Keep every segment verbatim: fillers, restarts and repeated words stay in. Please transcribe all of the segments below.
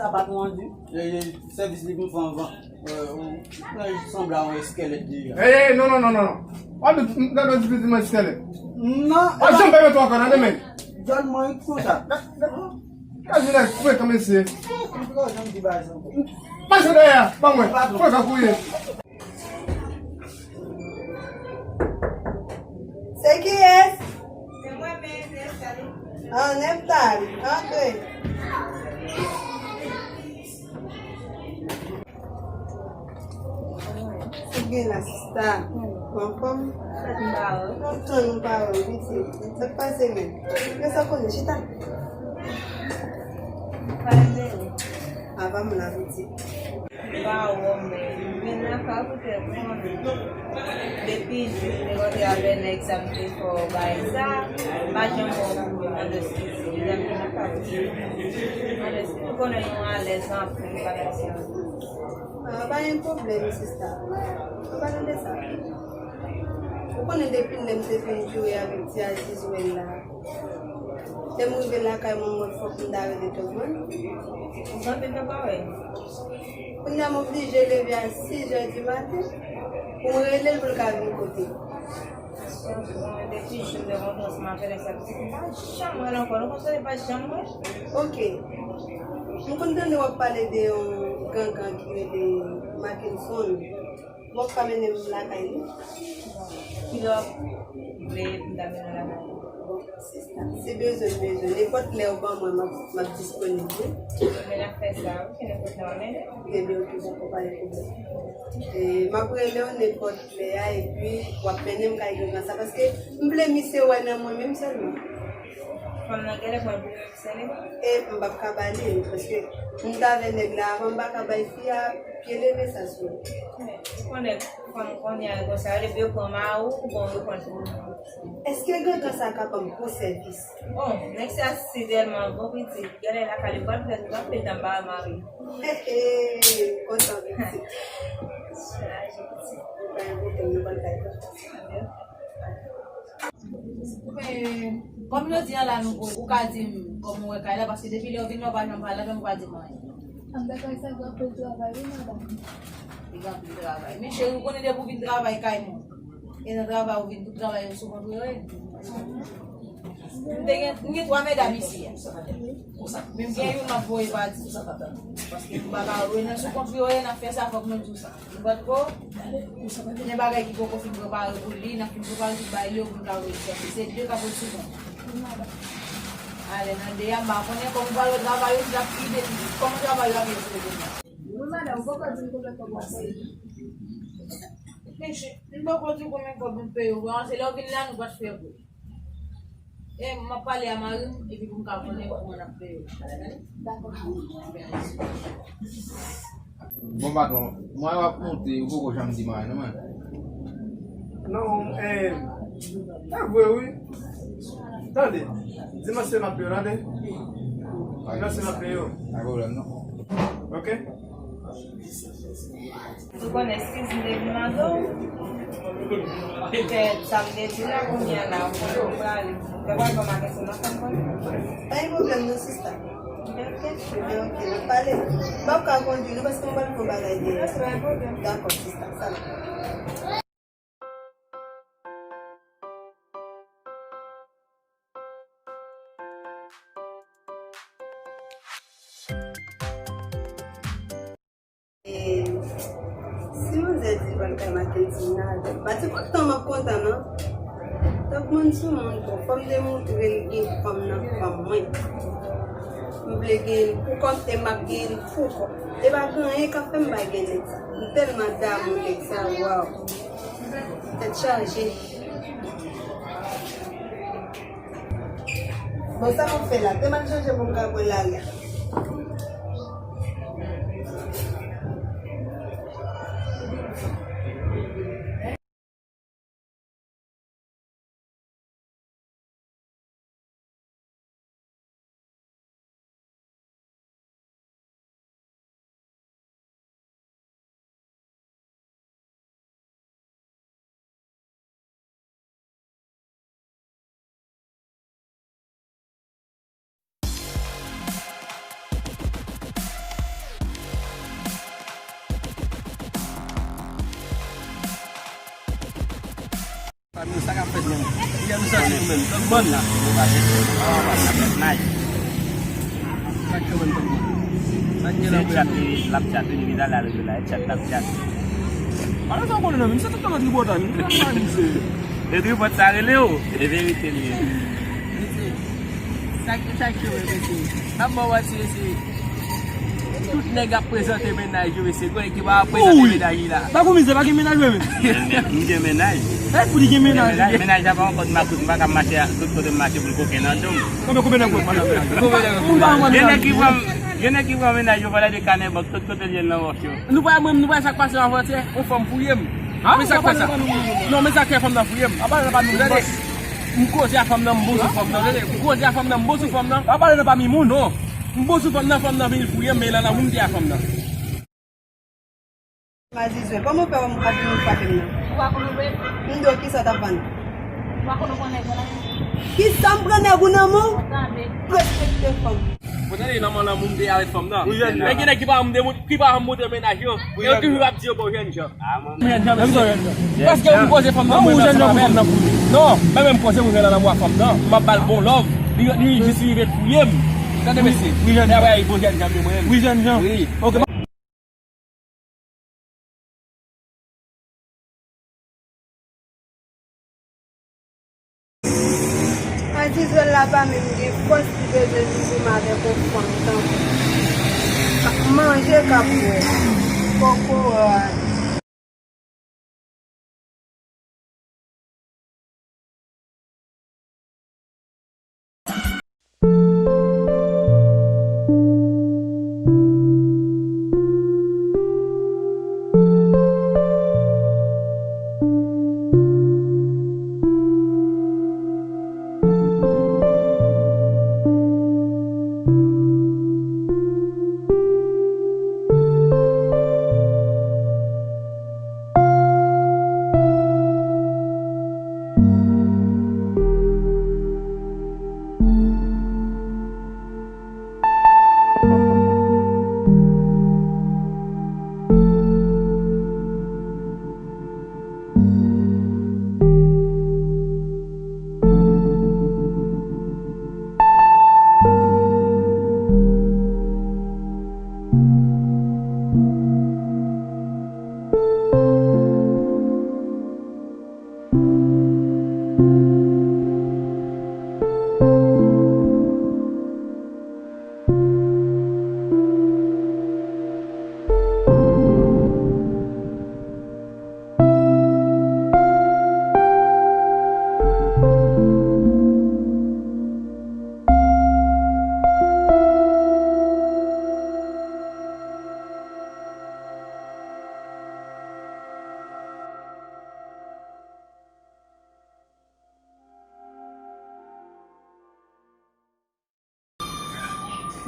Sa pa tro andik. E, e, sèvis li pou m fè anvan. E, ou, ou sanble a yon eskèlèt deja. Ey, ey, non, non, non, non, non. W ap di, m ta dwe di pitit mwen eskèlèt. Non. W ap janm pèmèt ou ankò, tande men. John Mike konsa. Gad vin ak frekan mesye. M poko janm di bagay sa ankò. Mache dèyè, ban mwen. Frekan kou ye. Se kiyès? Se mwen menm, Neftali. Ah, Neftali, antre. Ou byen la, sista? Ou anfòm? Lontan nou pa wè w, pitit. Sa k pase menm? Men sa w konnen, chita. Apa m la, pitit. Ba wòm, men vin nan kay ou pèp mwen. Depi jou m te rantre avè nèg sa m te fè w bagay sa, m pa janm wè w pou mwen nan lespri. Depi nan kay ou pèp mwen. Nan lespri, ou konnen nou alèz anpil, pa kesyon. Ah, pa gen pwoblèm, sista. An palan de sa, ou konnen depi lè m te fin joure avèk ti Azizwèl la, lè m rive lakay mwen, m wè fòk m ta rele Tòg mwen. Ou santi fè parèy? Kounye a, m oblije leve a sis è di maten pou m rele l pou l ka vin kote m. Depi jou m te kontan ansanm avè nèg sa, m pa janm wè l ankò. Nou konn sa, li pa janm wè. Ok. M konn tande w ap pale de yon gangan ki rele Mackenson. Bon, w ap ka mennen m lakay li? Kilè w ap vle pou m ta mennen w lakay li? Bon, sista, si bezwen, bezwen. Nenpòt lè ou ban mwen, m ap, m ap disponib, wi. Men n ap fè sa, wi, se nenpòt lè w ap mennen. Ebyen, ok, dakò, pa gen pwoblèm. E, m ap rele w nenpòt lè a, epi w ap mennen m kay gangan sa, paske m vle misye wè nan mwen menm sèlman. Fanm nan genlè pran pou yon sèlman. E m p ap ka ba li, paske m t avè nèg la avan, m pa ka bay fi a pye leve sa sou li. Men, ou konnen fanm kounye a konsa, yo depi yo pran mari w, bon, yo pran pou ou. Èske gangan sa ka ban m bon sèvis? Bon, nèg sa si tèlman bon, pitit, genlè lakay li pral fè tout anpil tan pa mari. He, he, kontan, pitit. Chaje, pitit. Pa gen pwoblèm, nou pral kay kontan. Men, kòm jodi a la, nou, ou ka di m kòman w wè kay la, paske depi lè w vin la, ou pa janm pale avè m, ou pa di m anyen. Anndan kay sa gen anpil travay, wi, madanm. Li gen anpil travay. Men cheri, ou konnen depi w vin travay kay moun, e nan travay ou vin, tout travay yo sou kont ou yo ye. M te gen, m gen twa medam isi a. Men m gen youn m ap voye pati. Paske m pa ka, wi, nan sou kont ou yo ye, n ap fè sa, fòk mwen di w sa. Ou pa t ko, gen bagay ki poko fin prepare pou li, n ap fin prepare tout bagay li yo pou n ka voye sòti. Se de k ap ret sou kont. Ale, nan de a, m pa konnen kòman w pral wè travay yo, si l ap ide, kòman travay yo ap ye pou li. Wi, madanm, ou poko di m konbyen kòb w ap peye. Men, m poko di w konbyen kòb m peye w. Bon, se lè w vin la, nou pral fè vre. E, m ap pale a mari m, epi pou m ka konnen kòman n ap peye w. Dakò. Bon, patwon, mwen w ap monte, ou poko janm di m anyen, non, man. Non, e, e vre, wi. Tande, dimanch se m ap peye w, tande. Dimanch se m ap peye w. Pa gen pwoblèm, non. Ok? Ou konnen eskiz m te vin mande w. Kè sa m te di la kounye a la, ou konnen m prale. Ou te pral ban m avanse nan fanm konnen. Pa gen pwoblèm non, sista. Ok, ok. Ebyen, ok, n ap pale. M p ap ka kondwi non, paske m pral fè yon bagay dèyè. Ok, pa gen pwoblèm. Dakò, sista. Salut. E, si manzè di l pral kay Mackenson nan, pa di kontan m ap kontan, non. Tank moun sou moun, bon, fò m te montre l gen fanm nan fanm mwen. M vle gen l pou kò m, e m ap gen l pou kò m. E pa gen anyen k ap fè m pa gen nèg sa. M tèlman damou nèg sa, waw. Tèt chaje. Bon, sa m ap fè la? Te m al chanje pou m ka pran lari a. Sa k ap fèt menm? Kiyè m santi ou menm? Tòg bòn la? Sa k fè menm tòg bòn? Sa k fè menm? Se chat li, l ap chat, li vin al la rele la, e chat l ap chat. Ala sa w konnen nan men m, se tout tan nan tripotay, men nou pa misye. E tripot sa rele w, e verite l ye. Mesye, sa k, sa k fè w, mesye? M ap ba w manti, mesye. Tout nèg ap prezante mennaj yo, mesye. Gon nèg ki pa ap prezante mennaj li la. Pa kou mizè, pa gen mennaj, mwen menm. M gen mennaj. E pou li gen mennaj? Mennaj, mennaj la pa yon kòd makout, m pa ka mache a, tout kote m mache pou l koken nan do m. Konbyen, konbyen nèg ou pran nan mennaj? Konbyen nèg ou pran nan mennaj? Gen nèg ki pran, gen nèg ki pran mennaj yo, vòlè de kanè bank, tout kote l ye nan wòf yo. Nou pa mwen, nou pa sa k pase avantyè, yon fanm fouye m. Men sa k fè sa? Non, men sa k fè fanm nan fouye m. Tande, m koze a fanm nan, m bon sou fanm nan, tande, m koze a fanm nan, m bon sou fanm nan. Pa pale nan pa mi moun, non. M bon sou fanm nan, fanm nan vin fouye m, men nan lanmou m te a fanm nan. Azizwe, kòman w fè wè m ap vin frape m nan? Ou pa konn ouvri? M di w kisa w t ap vann. Ou pa konn ou pran nèg ou nan men? Kisa m pran nèg ou nan men w? Tande. Respekte fanm. Ou tande, nan lanmou m te avèk fanm nan. Men gen nèg ki pa janm demout-, ki pa janm montre mennaj yo. E yo toujou ap di yo bon jènjan. Jènjan, mesye. Paske ou koze fanm nan, mwen menm fanm nan. Non, mwen menm koze mwen nan lanmou a fanm nan. M ap ba l bon love. Li, li jis rive fouye m. Tande, mesye. Wi, jènjan. Travay bon jènjan, mwen. Wi, jènjan. Wi. Ok. Anti zèl la pa menm gen fòs li bezwen di pou m avèk yon fanm tankou manje k ap bwè kokorat.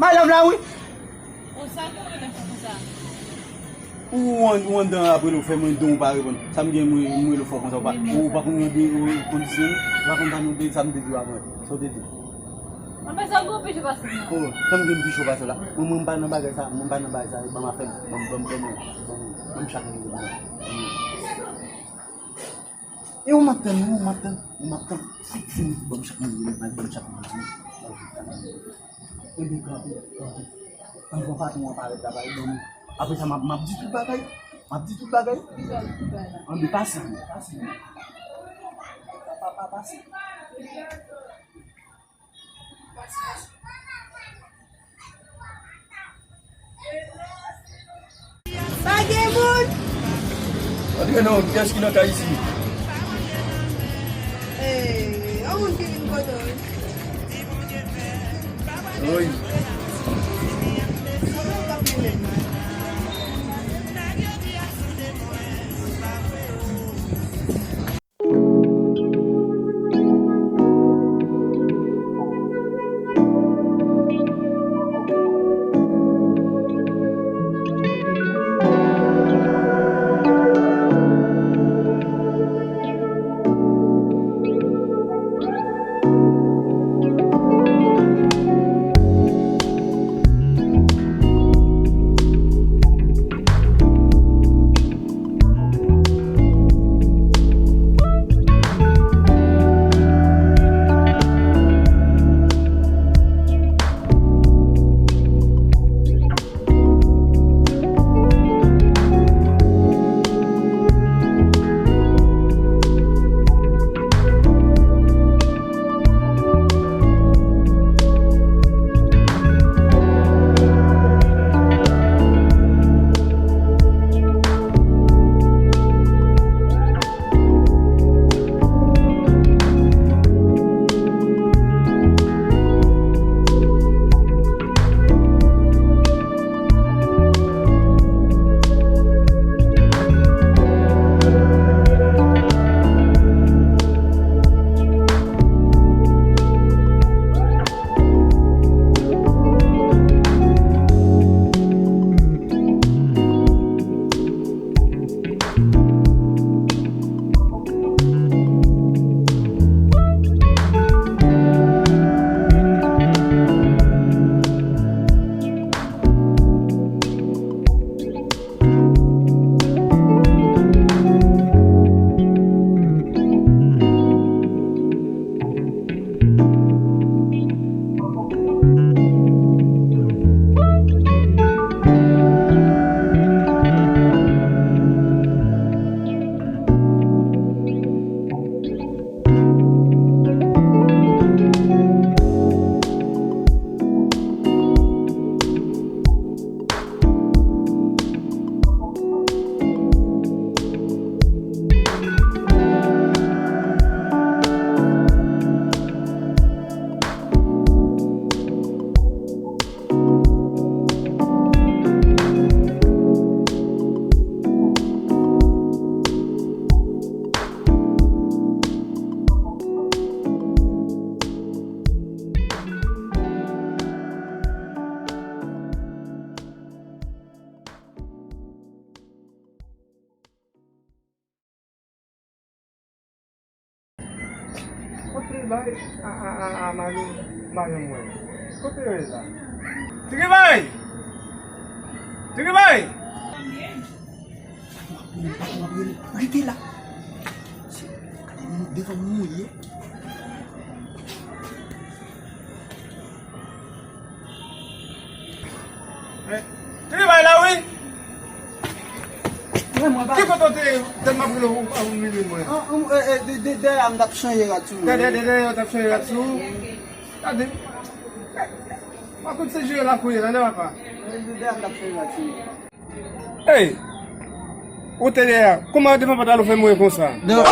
My love la, wi. Bon, sa ke w rele fò konsa? Ou an-, ou anndan ap rele w fè mwen don, ou pa reponn. Sa m gen, mwen, mwen rele w fò konsa, ou pa, ou pa konn mande, ou kondisyon, ou pa konn sa m te, sa m te di w avan. Sa w te di? Anfen, sa w gen pi cho pase m nan. Oh, sa m gen pi cho pase w la. Mwen, mwen, m pa nan bagay sa, mwen, m pa nan bagay sa, ban m afè m, ban m, ban m, ban m, ban m, ban m chak mwen, ban m. E ou m ap tann, ou m ap tann, ou m ap tann. Fik fini, ban m chak mwen, ban m chak mwen. Ebyen, kanpe, kanpe. Anvan patwon an parèt la, parèt ban m. Apre sa, m ap, m ap di tout bagay. M ap di tout bagay. Anben, pase, pase. Pa, pa, pa, pase. Pa gen moun. Antre non, kiyès ki nan kay isi? Eh, yon moun ki vin kote w. Wi. Bay a, a, a, a, mari, mari mwen. Kote yo ye la? Tiribay! Tiribay! Patwon ap rele, patwon ap rele. Rete la. Devan moun ye. Eh, Tiribay la, wi. Ki kote w te ye? Tèlman m ap rele w, ou pa vin rele mwen. Dèyè a m t ap chanje rad sou ou. Dèyè, dèyè, dèyè, w t ap chanje rad sou ou. Gade. Pa kout se jere lakou ye la, non, papa. Dèyè a m t ap chanje rad sou ou. Ey! Ou te dèyè a. Kouman devan pòt la nou fè mouye konsa? Non.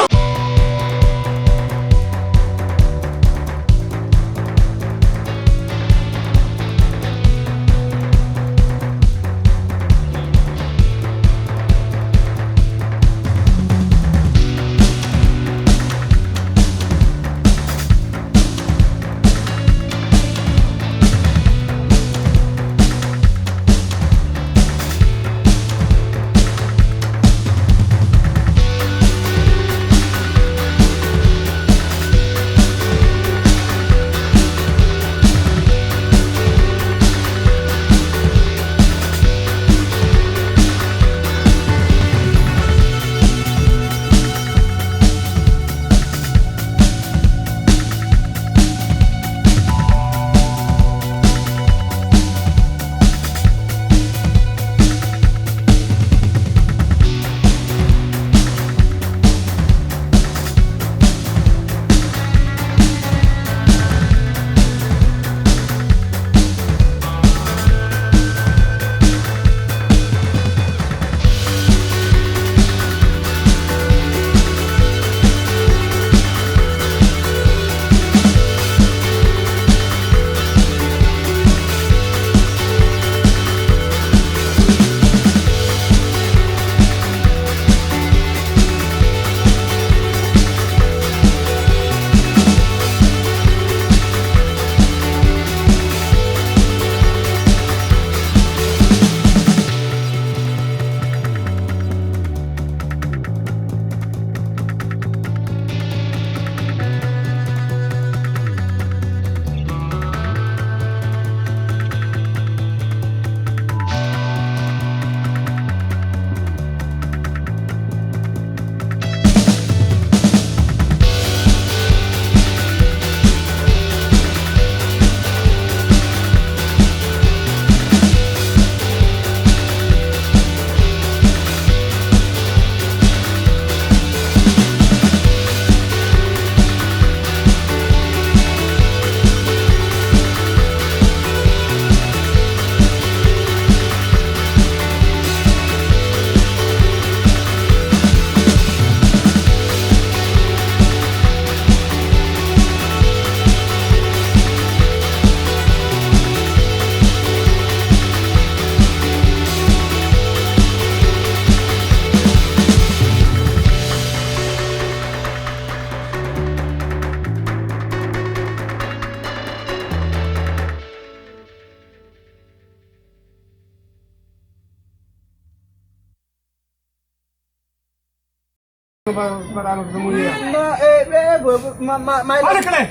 Nou pa, pa ta nan mouye a. Non, e, e, e, bro, ma, ma, ma, Mande kle!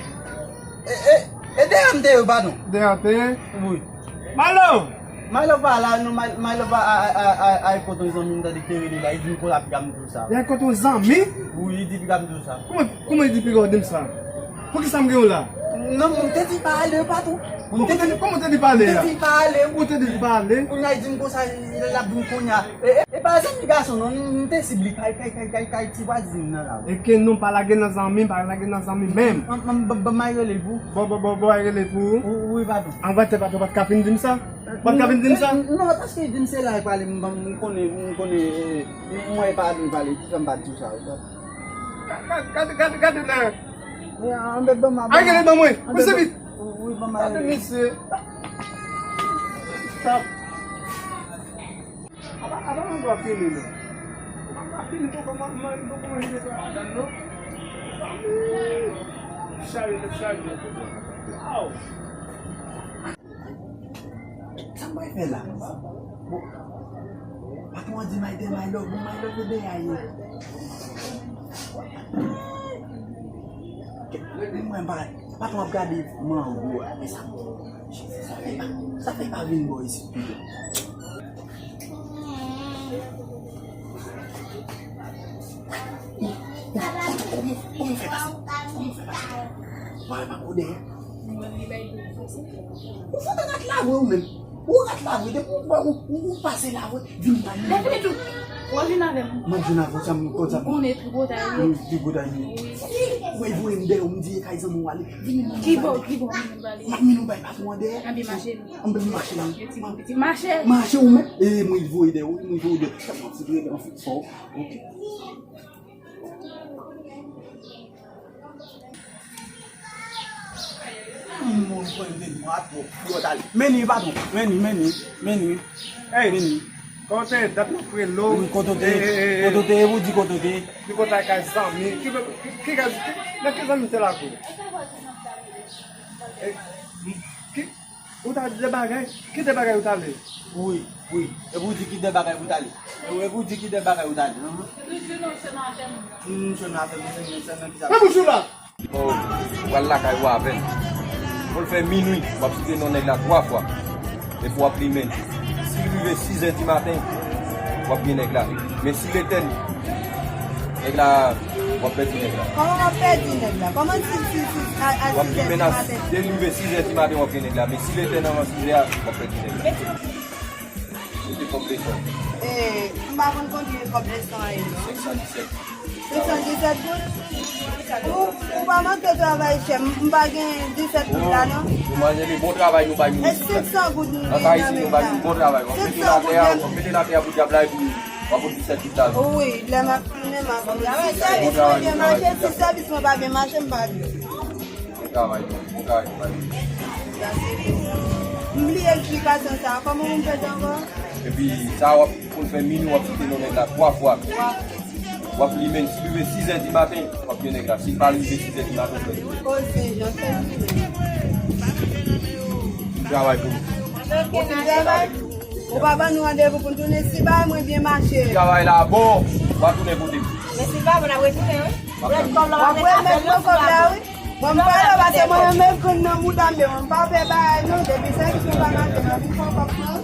E, e, e dèyè m te ye, padon. Dèyè te ye? Wi. Malo! Malo pa la, non, Ma-, Malo pa a, a, a, a, a, kote yon zanmi m tande ki te rele la, li di m konsa piga m di w sa. Li al kote yon zanmi? Wi, li di piga m di w sa. Kouman, kouman li di piga w di m sa? Poukisa m gen w la? Non, m te di pa ale, patwon. M te di, kòman w te di pa ale a? M te di pa ale. Ou te di pa ale? Kounye a, li di m konsa, l ap vin kounye a. E, e, e pa zanmi gason, non, m, m te sible kay, kay, kay, kay, kay ti vwazin nan la. E ke non, pa lage nan zanmi, pa lage nan zanmi menm. M, m, m, ban, ban m al rele l pou ou. Bon, bon, bon, bon, al rele l pou ou. Wi, wi, patwon. An vre, patwon, pa t ka fin di m sa? Pa t ka fin di m sa? Non, paske li di m se la l prale, m, m konnen, m konnen, e, m wè pa vin pale, ki fè m pa di w sa, wi. Gade, gade, gade, gade, gade. E, anben, ban m, Ay, gade, ban mwen. Anben, Mesye ban, vit. Wi, ban m. Gade, mesye. Stop. Apa, apa mwen dwa fini, non? Apa mwen fini, poko man, man, poko manje sa adan, non? Chaje, chaje. Wow. Sa m pral fè la? Bon, patwon an di my day, my love, bon, my love, se dèyè a ye. Mwen pa, patwon ap gade mango a, men sa bon. Jezi, sa fè pa, sa fè pa vin bò isit pito. Kòman, kòman, kòman w fè pase? Kòman w fè pase? Mwen pa konnen. Ou fout rat lave ou menm. Ou rat lave, depi ou, ou, ou, ou pase lave, vin ba nou. Lè fini tou. W ap vin avè m. M ap vin avè w, sa m konn sa. Ou konnen tripotay wi. Wi, tripotay wi. Wi. Ou voye m dèyè, m di e kay zanmi w ale. Vini, vini. Ki bò, ki bò, vini m pale. M ap mennen w bay patwon an dèyè. Anben mache non. Anben mache non. Yo ti moun piti. Mache. Mache ou menm. E mwen voye dèyè, mwen voye dèyè. Sa m ap fout rele an fout fò. Ok. Mwen mwen vin mwa twòp. Yo, talè. Meni, patwon. Meni, meni, meni. Ey, meni. Kote dat nan prelo. Wi, kote w te ye? Kote w te ye? Pou di kote w te ye. Ki kote kay zanmi? Ki, ki, ki, ki, nan ki zanmi te lakou? Ey, ki, Ou ta di de bagay? Ki de bagay ou ta le? Wi, wi. E pou di ki de bagay ou ta le. E pou di ki de bagay ou ta le. Hum, se nan afè mwen, se nan ki sa. Mwen bouch ou la! Bon, ou pral lakay ou avè l. Pou l fè minwi, w ap site non nèg la twa fwa. Epi w ap limen l. Si l rive sizè di maten, w ap gen nèg la. Men si l etèn, nèg la, w ap pèdi nèg la. Kòman w ap pèdi nèg la? Kòman si, si, si, a, a sizè di maten? W ap gen menas. Dè l rive sizè di maten, w ap gen nèg la. Men si l etèn anvan sizè a, w ap pèdi nèg la. Mete kòb leson. E, m pa konn konbyen kòb leson an ye, non. Senk san disèt. Senk san disèt goud? Ou, ou pa manke travay chè. M, m pa gen disèt goud la, non. Nou manke, men bon travay nou bay minis la. E senk san goud nou gen nan men la. An Ayiti, nou bay nou bon travay. W ap mete l atè a, w ap mete l atè a pou dyab la, epi w ap pran disèt goud la. Wi, lè m ap tounen, m ap pran. Si sèvis mwen byen mache, si sèvis mwen pa byen mache, m pa di. Bon travay, bon travay, bon travay. M bliye eksplikasyon sa a. Kòman moun fè di ankò? Epi, sa w ap konn fè minwi, w ap site non nèg la twa fwa. W ap limen l, si l rive sizè di maten, w ap gen nèg la. Si l pa rive sizè di maten, w ap pèdi. O Senyè, fè m limen. Travay pou ou. Ou fin travay? Ou pa ban nou randevou pou n tounen? Si bagay mwen byen mache. Travay la bon, w a tounen kote m. Men si l pa bon, n ap retounen, wi. W ap remèt mwen kòb la, wi. Bon, m pale w paske mwen menm grenn nan mouda m, men mwen pa fè bagay non, depi sèvis mwen pa mache, m ap vin pran kòb mwen.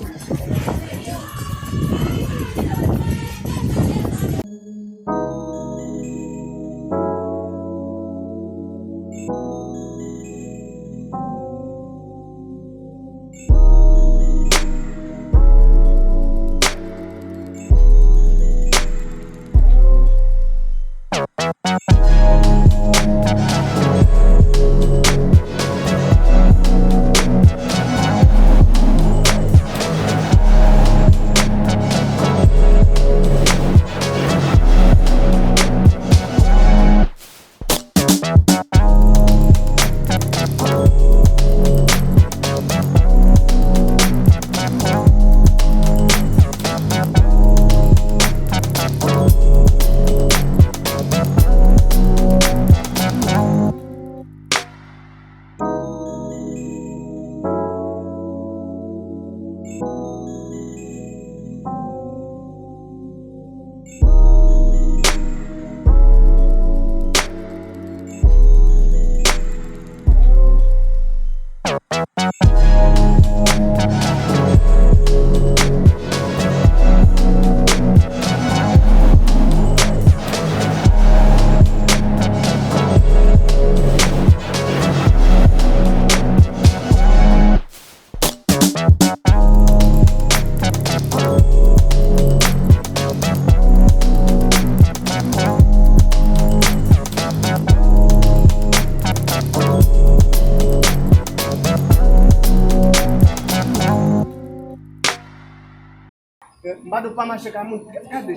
M pa do pa mache kay moun. Gade.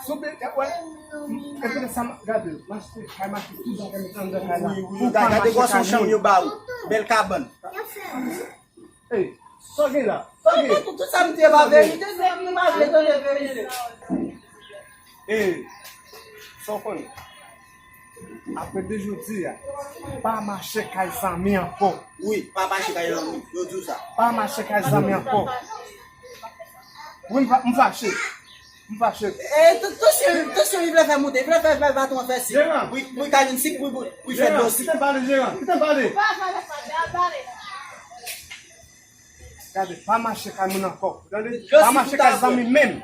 Souple, wè. Epi sa, gade. Mache kay, mache tout bagay met anndan kay la. Wi, wi, gade, gade gwa son chanm yo ba ou. Bèl kabann. Ey, sa w gen la? Sa w gen? Tout sa m di e pa verite, se m pa vle tande verite. Ey, sa w konnen? Apre de jodi a, pa mache kay zanmi ankò. Wi, pa mache kay zanmi, yo di w sa. Pa mache kay zanmi ankò. Wi, m fa-, m fache. M fache. E, t- tansyon, tansyon, li vle fè monte, li vle fè, fè baton an fè sik. Jeran. Pou, pou li ka jwenn sik, pou, pou, pou li fè dlo sik. Kite m pale, Jeran. Kite m pale. Pa pale, pa pale, al pale. Gade, pa mache kay moun ankò. Tande? Pa mache kay zanmi menm.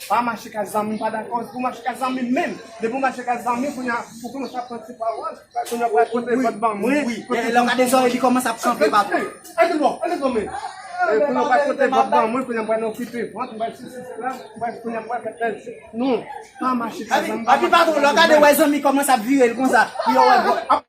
Pa mache kay zanmi, m pa dakò pou mache kay zanmi menm. Depi w mache kay zanmi, kounye a, ou kòmanse ap pran ti pawòl. Kounye a, pral pote vant ban mwen. Wi, wi. Lè w gade zòrèy li kòmanse ap kanpe patou. Antre bò, antre bò, men. Kounye a, pral pote vant ban mwen, kounye a, pral okipe vant, pral sesi, sela, pral, kounye a, pral fè tèl. Non, pa mache kay zanmi. Epi patwon, lè w gade, wè zanmi kòmanse ap vire l konsa. Pou yo wè.